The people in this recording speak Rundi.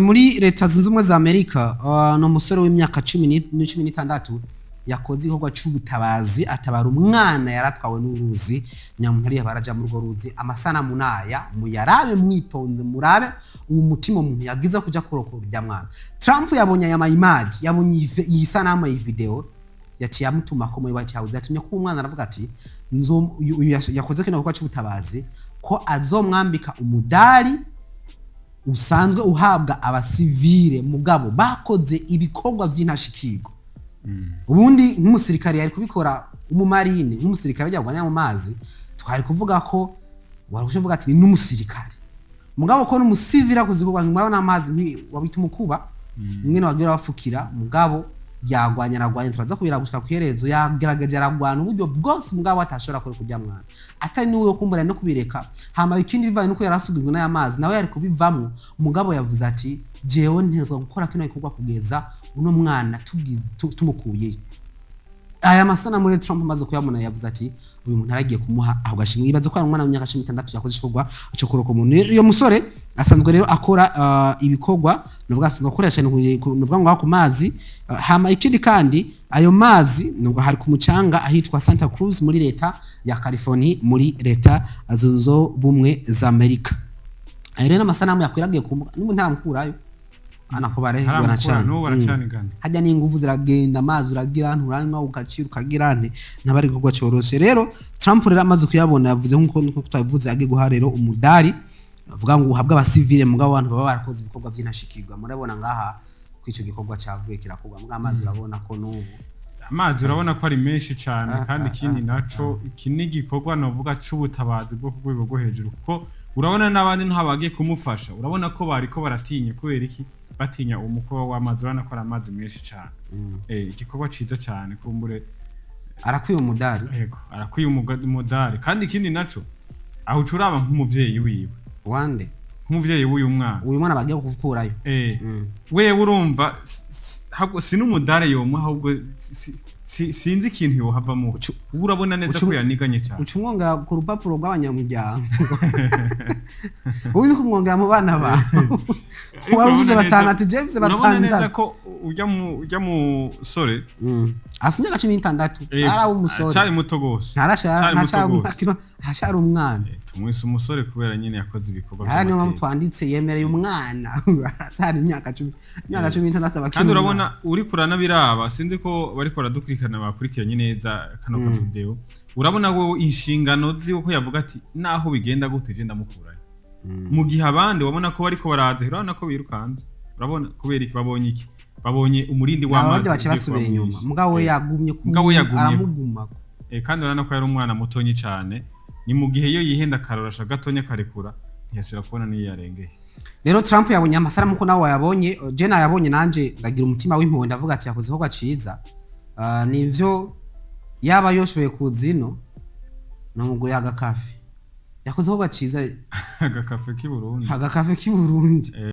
Muri Leta Zunze Ubumwe za Amerika, ni umusore w'imyaka 16 yakoze igikorwa c'ubutabazi, atabara umwana yaratwawe n'uruzi. Nyamuntu ariya baraja muri urwo ruzi. Amasanamu naya, muyarabe mwitonze, murabe uwo mutima umuntu yagize kuja kurokora urya mwana. Trump yabonye aya ma images, yabonye iyi sanamu, iyi video, yaciye amutumako muri White House, yatumye ko umwana aravuga ati uyu yakoze kino gikorwa c'ubutabazi, ko azomwambika umudari usanzwe uhabwa abasivile mugabo bakoze ibikorwa vy'intashikirwa. Ubundi nk'umusirikare yari kubikora, umumarine, nk'umusirikare ajya kurwanira mu mazi, twari kuvuga ko wari kuvuga ati ni n'umusirikare. Mugabo ko n'umusivile akoze igikorwa, murabona amazi wabita umukuba mwene wagira bafukira, mugabo yagwanya, aragwanya, turaza kubira gushika kw'iherezo. Yagerageje, aragwana uburyo bwose, mugabo atashobora kure kurya mwana atari niwe kumbura no kubireka. Hama ikindi, bivanye nuko yarasugirwe n'aya mazi, nawe yari kubivamo. Mugabo yavuze ati: "Jewe ntezwa gukora kino gikorwa kugeza uno mwana tumukuyeyo." Aya masanamu rero Trump amaze kuyabona, yavuze ati uyu muntu aragiye kumuha aho gashimwe. Ibaze ko ari umwana w'imyaka 16 yakoze igikorwa cyo kuroka umuntu. Rero iyo musore asanzwe rero akora ibikorwa, nuvuga asanzwe akoresha, nuvuga ngo ku mazi. Hama ikindi kandi, ayo mazi nubwo hari ku mucanga ahitwa Santa Cruz muri leta ya California, muri Leta Zunze Ubumwe za Amerika. Ayo rero amasanamu yakwiragiye ku mbuga, n'ubu ntaramukurayo anako barehe. Ntaramukura, baracana. n'ubu baracanigana. Hajya n'inguvu ziragenda, amazi uragira nturanywa, ugacira ukagira nte, ntaba ari igikorwa cyoroshe. Rero Trump rero amaze kuyabona, yavuze nkuko twabivuze, agiye guha rero umudari avuga ngo uhabwe abasivile mugabo abantu baba barakoze ibikorwa by'intashikirwa. Murabona ngaha ko ico gikorwa cavuye kirakorwa, mbwa amazi urabona ko n'ubu Amazi urabona ko ari menshi cyane. Kandi ikindi naco, iki ni igikorwa navuga c'ubutabazi bwo ku rwego rwo hejuru, kuko urabona n'abandi ntabagiye kumufasha, urabona ko bariko baratinya. Kubera iki batinya? Uwo mukoba w'amazi, urabona ko ari amazi menshi cyane. Igikorwa ciza cyane kumbure. Arakwiye umudari. Yego, arakwiye umudari. Kandi ikindi naco, aho uca uraba nk'umuvyeyi wiwe. Wande? Nk'umuvyeyi w'uyu mwana. Uyu mwana bagiye gukurayo. Wewe urumva si n'umudari yomuha, ahubwo sinzi ikintu yohavamo. Ubu urabona neza ko yaniganye cyane. Uca umwongera ku rupapuro rw'abanyamuryango, ubu ni kumwongera mu bana bawe wari uvuze batanu, ati James Urabona neza batandatu. ko ujya musore Afite imyaka 16. Araba umusore. Acari muto gose. Ntarashara. Acari muto gose. Aracyari umwana. Tumwise umusore kubera nyine yakoze ibikorwa Aha niyo mpamvu by'amateka. twanditse yemereye umwana, aracyari imyaka 16 aba akiri Kandi umwana. urabona uriko uranabiraba, sinzi ko bariko baradukurikirana, bakurikiranye neza kano ka video, urabona wewe inshingano ziwe ko yavuga ati: "Naho bigenda gute, je ndamukurayo." Mu gihe abandi wabona ko bariko baraza, urabona ko birukanze. Urabona kubera iki? Babonye iki? Babonye umurindi w'amazi Abandi baciye ugiye basubira kuba inyuma. mwinshi. Mugabo we yagumye Mugabo we yagumyeko. Aramuguma. Kandi urabona ko yari umwana mutonyi cane. Ni mu gihe iyo yihenda akarorasha gatonya akarekura, ntiyasubira kubona n'iyo yarengeye. Rero Trump yabonye amasanamu, ko nawe wayabonye, je nayabonye nanje ndagira umutima w'impuhwe, ndavuga ati yakoze igikorwa ciza. Nivyo, yaba yoshoboye kuza ino namuguriye agakafe. Yakoze igikorwa ciza. Agakafe k'i Burundi. Agakafe k'i Burundi.